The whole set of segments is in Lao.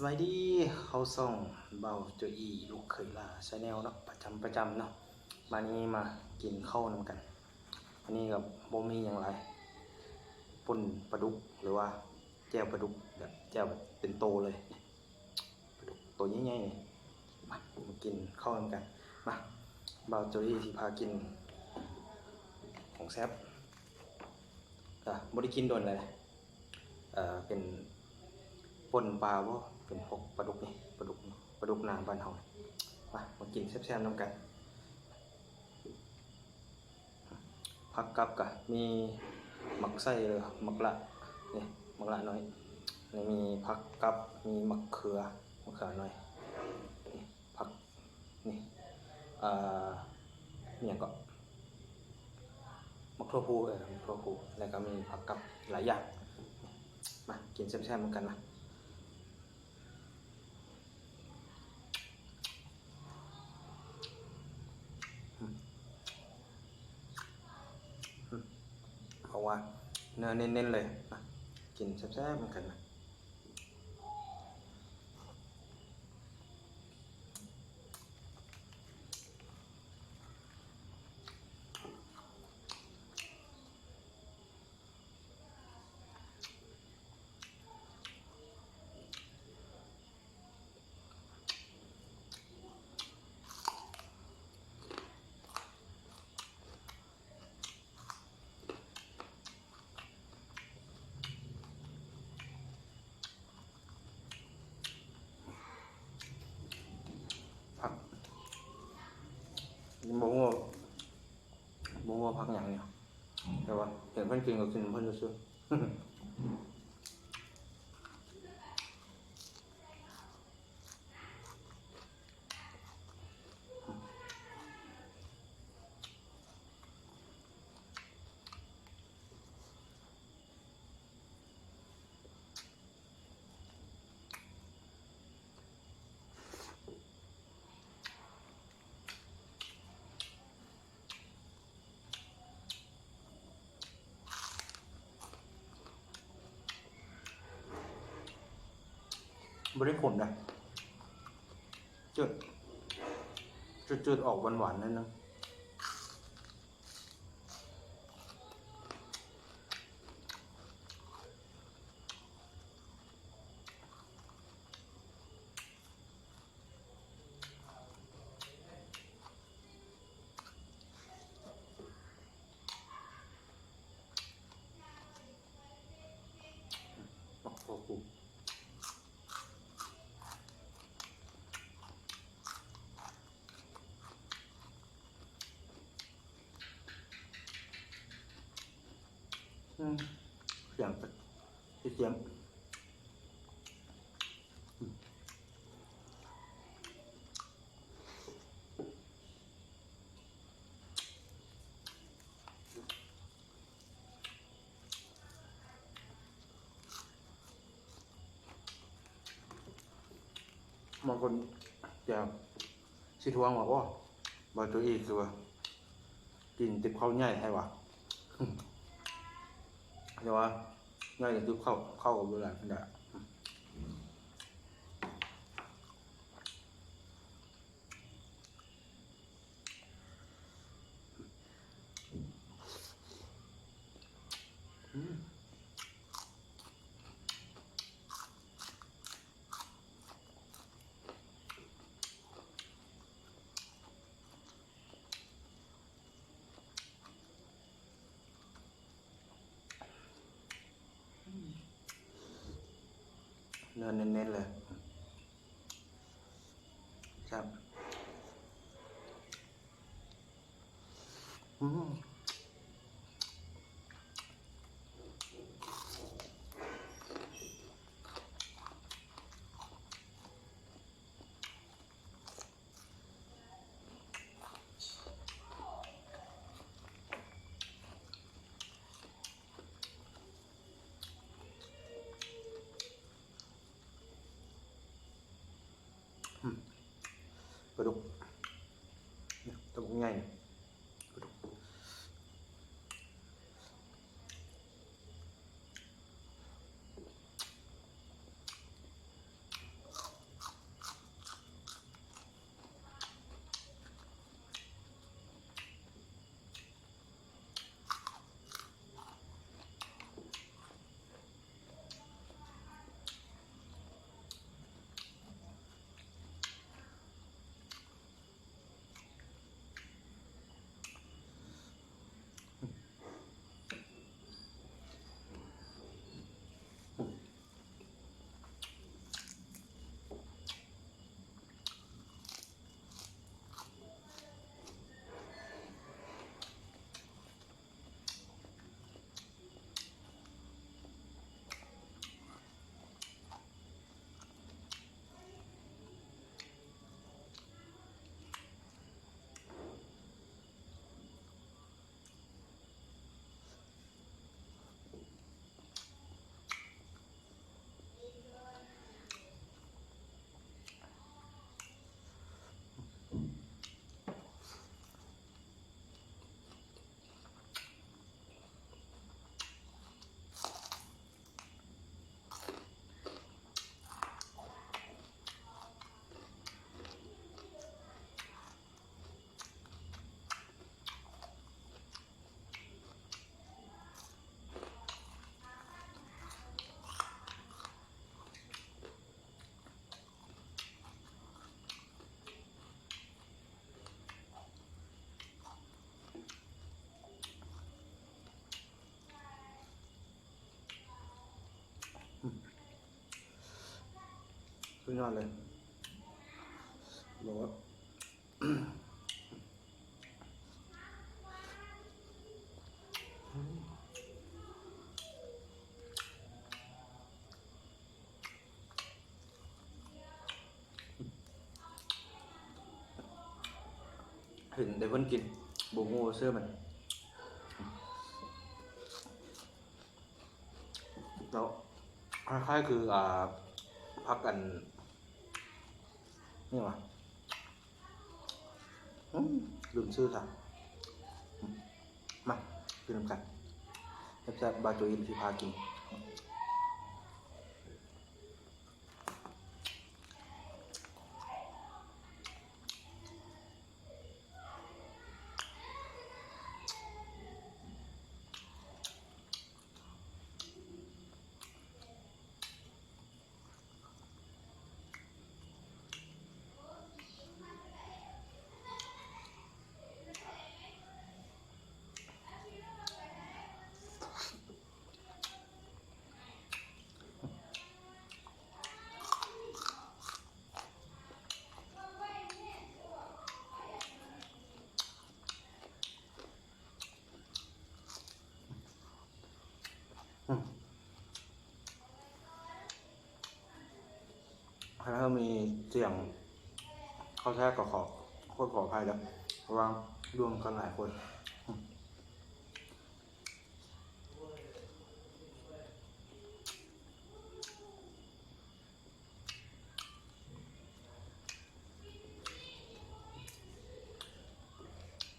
ສະບາຍດີ ເຂົ້າຊ່ອງບ່າວໂຈອີ ລູກເຂີຍຫຼ້າ Channel ເນາະ ປະຈຳ ປະຈຳເນາະ. ມານີ້ມາກິນເຂົ້ານຳກັນ. ອັນນີ້ກໍບໍ່ມີຫຍັງຫຼາຍ ປົ່ນປາດຸກ ຫຼືວ່າແຈ່ວປາດຸກ ແບບແຈ່ວແບບເປັນໂຕເລີຍ ປາດຸກໂຕໃຫຍ່ໆ ນີ້. ມາ ມາກິນເຂົ້ານຳກັນ. ມາ ບ່າວໂຈອີຊິພາກິນຂອງແຊບ. ກະບໍ່ໄດ້ກິນດົນແລ້ວ ເອີ ເປັນປົ່ນປາບໍ່ ເປັນພວກປາດຸກນີ້ ປາດຸກນີ້ ປາດຸກນາບ້ານເຮົາ. ມາ ມາກິນແຊບໆນຳກັນ. ຜັກກັບກະມີໝາກໄຊ ຫຼືໝາກລະ ນີ້ ໝາກລະນ້ອຍ. ນີ້ມີຜັກກັບ ມີໝາກເຂືອ ໝາກເຂືອນ້ອຍ ນີ້ ຜັກ ນີ້ ເອີ່ ມີຫຍັງເກາະ ໝາກຖົ່ວພູ ເອີ ໝາກຖົ່ວພູ ແລ້ວກໍມີຜັກກັບຫຼາຍຢ່າງ. ມາກິນແຊບໆນຳກັນນະ. ອືມ ອືມ ເພາະວ່າເນື້ອເນັ້ນໆເລີຍ. ມາກິນແຊບໆນຳກັນນະ. ຜັກ ບໍ່ຮູ້ວ່າ ບໍ່ຮູ້ວ່າຜັກຫຍັງນີ້ ແຕ່ວ່າເຫັນເພິ່ນກິນກໍກິນນຳເພິ່ນຊື່ໆ. ບໍ່ໄດ້ຂົນນະ ຈືດ ຈືດໆ ອອກຫວານໆ ໜ້ອຍໜຶ່ງ. ໝາກຖົ່ວພູ ອືມ ສຽງ ສຽງ ອືມ. ບາງຄົນຈະຊິທ້ວງວ່າ ໂອ້ ບ່າວໂຈອີຄືວ່າກິນຕິບເຂົ້າໃຫຍ່ແທ້ຫວາ ແຕ່ວ່າໃຫຍ່ຕິບເຂົ້າ ເຂົ້າກໍບໍ່ຫຼາຍປານໃດ. ອືມ ເນື້ອເນັ້ນໆເລີຍ ແຊບ ອືມ. ອືມ ປາດຸກ ໂຕບັກໃຫຍ່ ປາດຸກ. ສຸດຍອດເລີຍ ບອກວ່າ ເຫັນແຕ່ເພິ່ນກິນ ບໍ່ຮູ້ວ່າຊື່ມັນ ແລ້ວຄ້າຍໆຄື ອ່າ ຜັກອັນ ນີ້ຫວາ ອືມ ລືມຊື່ຊະ ມາກິນນຳກັນ ແຊບໆ ບ່າວໂຈອິນຊິພາກິນ. ຖ້າມີສຽງເຂົ້າແຊກກໍຂໍ ຂໍ ຂໍອະໄພເດີ້ ເພາະວ່າລວມກັນຫຼາຍຄົນ.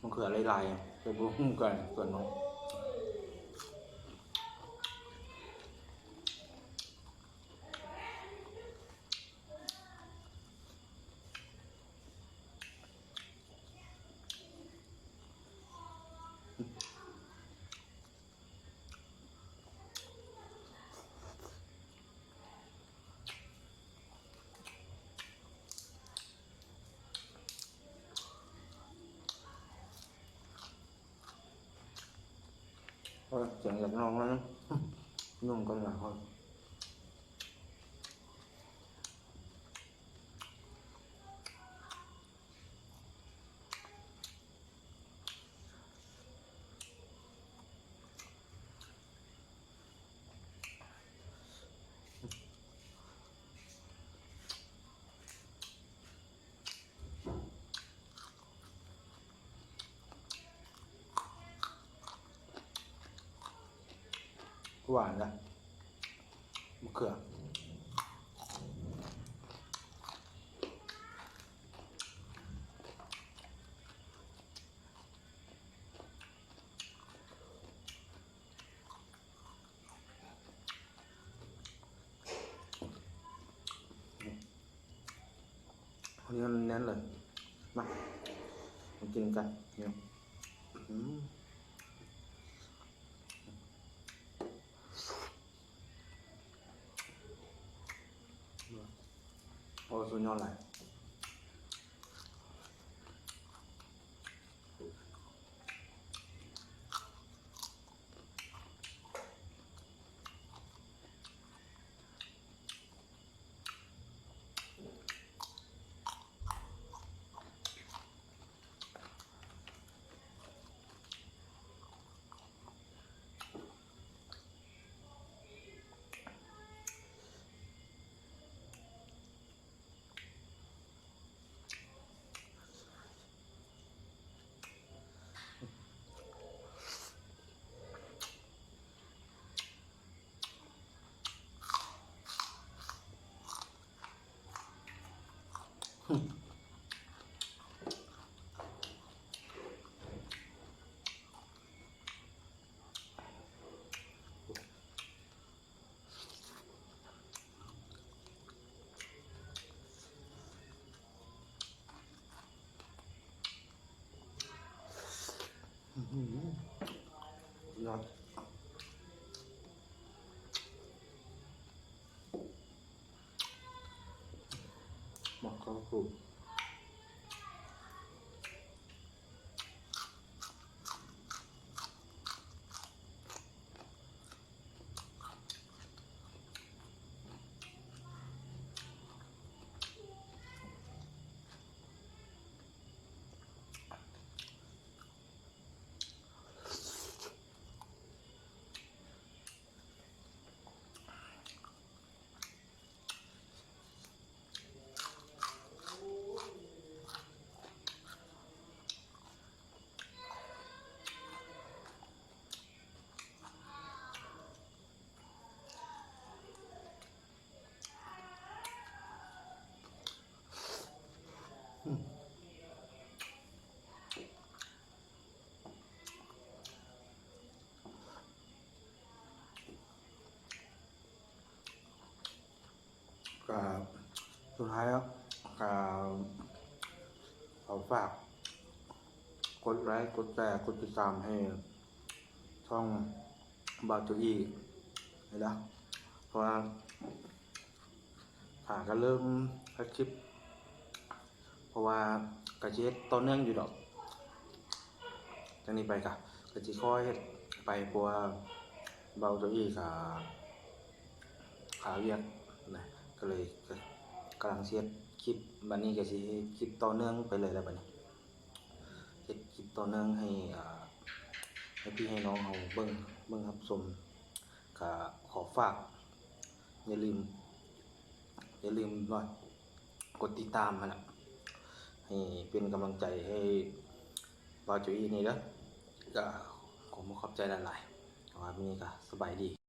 ມະເຂືອຫຼາຍໆ ແຕ່ບໍ່ຮູ້ກັນສ່ວນນ້ອຍ. ໂອ້ຍ ສຽງຢາກຮ້ອງແລ້ວນະ ໜຸ່ມກໍໜາວ. ຫວານນະ ມະເຂືອ. ອັນນີ້ມັນແໜ້ນເລີຍ ມາ ມາກິນກັນ ນີ້ ອືມ ໂອ້ ສຸດຍອດຫຼາຍ. ອືມ ຍອດ ໝາກເຂົ້າໂພດ. ກໍສຸດທ້າຍແລ້ວກໍຂໍຝາກກົດໄລ ກົດແຊ ກົດຕິດຕາມໃຫ້ຊ່ອງບ່າວໂຈອີ່ນີ້ເດີ ເພາະວ່າ ຫາກໍເລີ່ມເຮັດຄລິບ ເພາະວ່າກໍຊິເຮັດຕໍ່ເນື່ອງຢູ່ດອກ ຈາກນີ້ໄປກໍ ກໍຊິຄ່ອຍເຮັດໄປ ເພາະວ່າບ່າວໂຈອີ່ກໍຄາວຽກນະ ກໍເລີຍ ກໍກຳລັງຊິເຮັດຄລິບ ບັດນີ້ກໍຊິເຮັດຄລິບຕໍ່ເນື່ອງໄປເລີຍແຫຼະບັດນີ້ ເຮັດຄລິບຕໍ່ເນື່ອງໃຫ້ ອ່າ ໃຫ້ພີ່ໃຫ້ນ້ອງເຮົາເບິ່ງ ເບິ່ງຮັບຊົມ ກໍຂໍຝາກ ຢ່າລືມ ຢ່າລືມວ່າກົດຕິດຕາມຫັ້ນນະ ໃຫ້ເປັນກຳລັງໃຈໃຫ້ບ່າວໂຈອີ່ນີ້ເດີ ກໍຂໍຂອບໃຈຫຼາຍໆ ວ່າມື້ນີ້ກໍສະບາຍດີ.